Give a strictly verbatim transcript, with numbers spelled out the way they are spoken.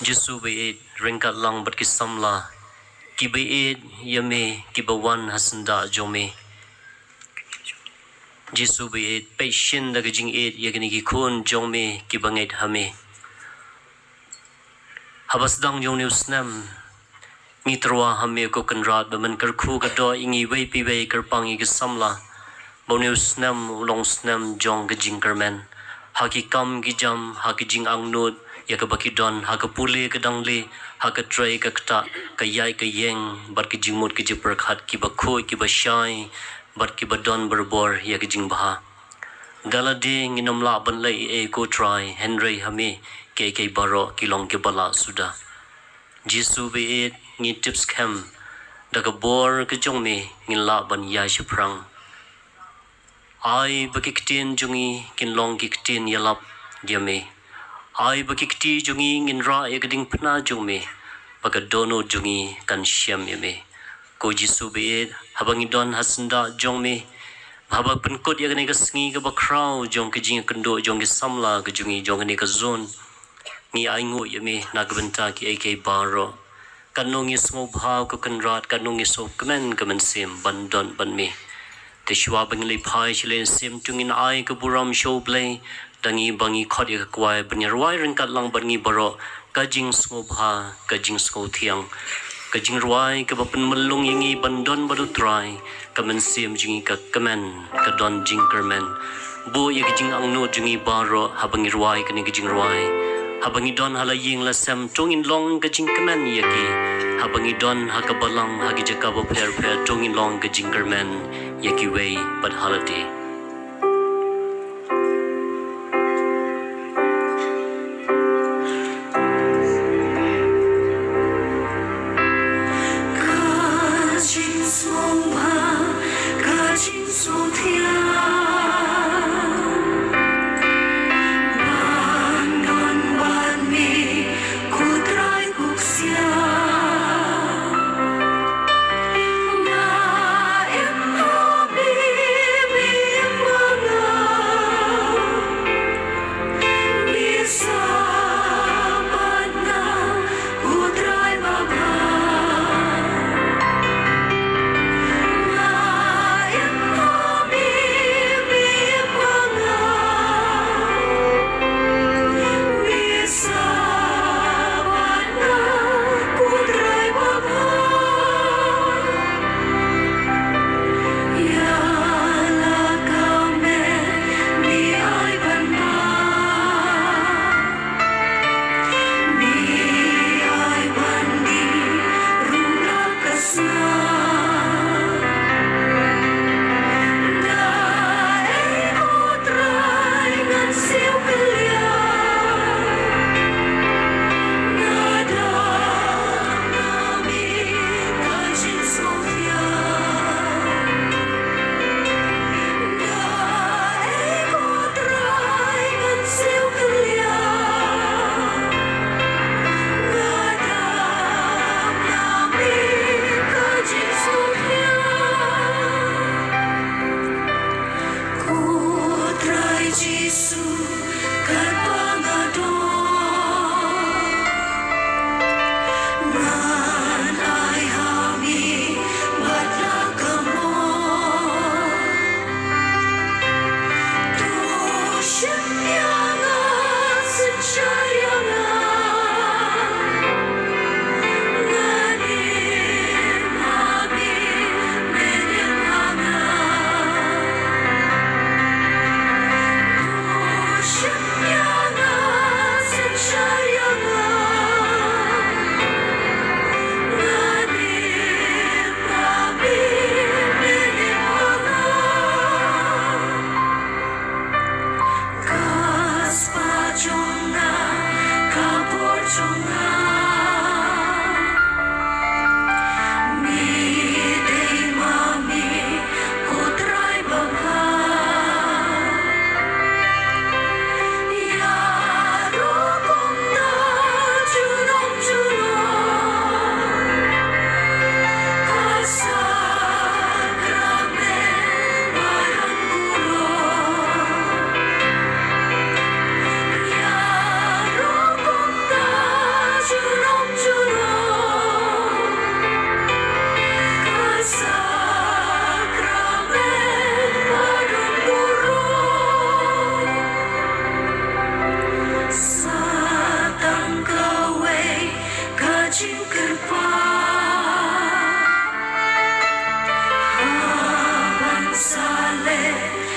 Jisu baieit, ryngkat lang bad ki samla kiba ïeit ïa me kiba wan ha syndah jong me. Jisu baieit, peit shisien da ka jingïeit ïa kine ki khun jong me kiba ngeit ha me. Haba sdang jong une u snem, ngi tyrwa ha me ko Kynrad ba men kyrkhu ka doh ïa ngi iwei pa iwei, kyrpang ïa ki samla ba une u snem u long u snem jong ka jingkyrmen ha ki kam ki jam, ha ki jingangnud ïa kaba ki don, ha ka pule ka dang leh, ha ka trei ka ktah, ka ïaid ka ïeng bad ka jingmut ka jingpyrkhat, kiba khuid kiba shai bad kiba don barabor ïa ka jingbha. Da lade ngin ym lah ban leh ei ei ko Trai, hynrei ha me kiei kiei baroh ki long kiba lah suda. Jisu baieit, ngi tip skhem da ka bor ka jong me ngin lah ban ïaishaphrang. Ai ba ki ktien jong ngi kin long ki ktien ïalap ïa me. Ai ba ki kti jong ngi ngin rah ïa ka diengphna jong me, ba ka dohnud jong ngi kan shem ïa me. Ko Jisu baieit, haba ngi don ha syndah jong me, haba pynkut ïa kane ka sngi kaba khraw jong ka jingïakynduh jong ki samla ka jong ngi jong kane ka zone, ngi ainguh ïa me na ka bynta kiei kiei baroh. Katno ngi sngewbha ko Kynrad, katno ngi sngewkmen ka mynsiem ban don bad me. Te shuwa ba ngin leit phai sha lynti mynsiem, to ngin ai ka burom sha U Blei da ngi ba ngi khot ïa ka kwai ban ïa rwai ryngkat lang bad ngi baroh ka jingsngewbha, ka jingsngewthiang, ka jingrwai kaba pynmlung ïa ngi ban don bad U Trai. Ka mynsiem jong ngi ka kmen, ka don jingkyrmen. Buh ïa ka jingangnud jong ngi baroh haba ngi rwai kane ka jingrwai. Haba ngi don ha la ïing la sem, to ngin long ka jingkmen ïa ki. Haba ngi don ha ka balang, ha ki jaka bapher pher, to ngin long ka jingkyrmen ïa kiwei pat ha lade. Saleh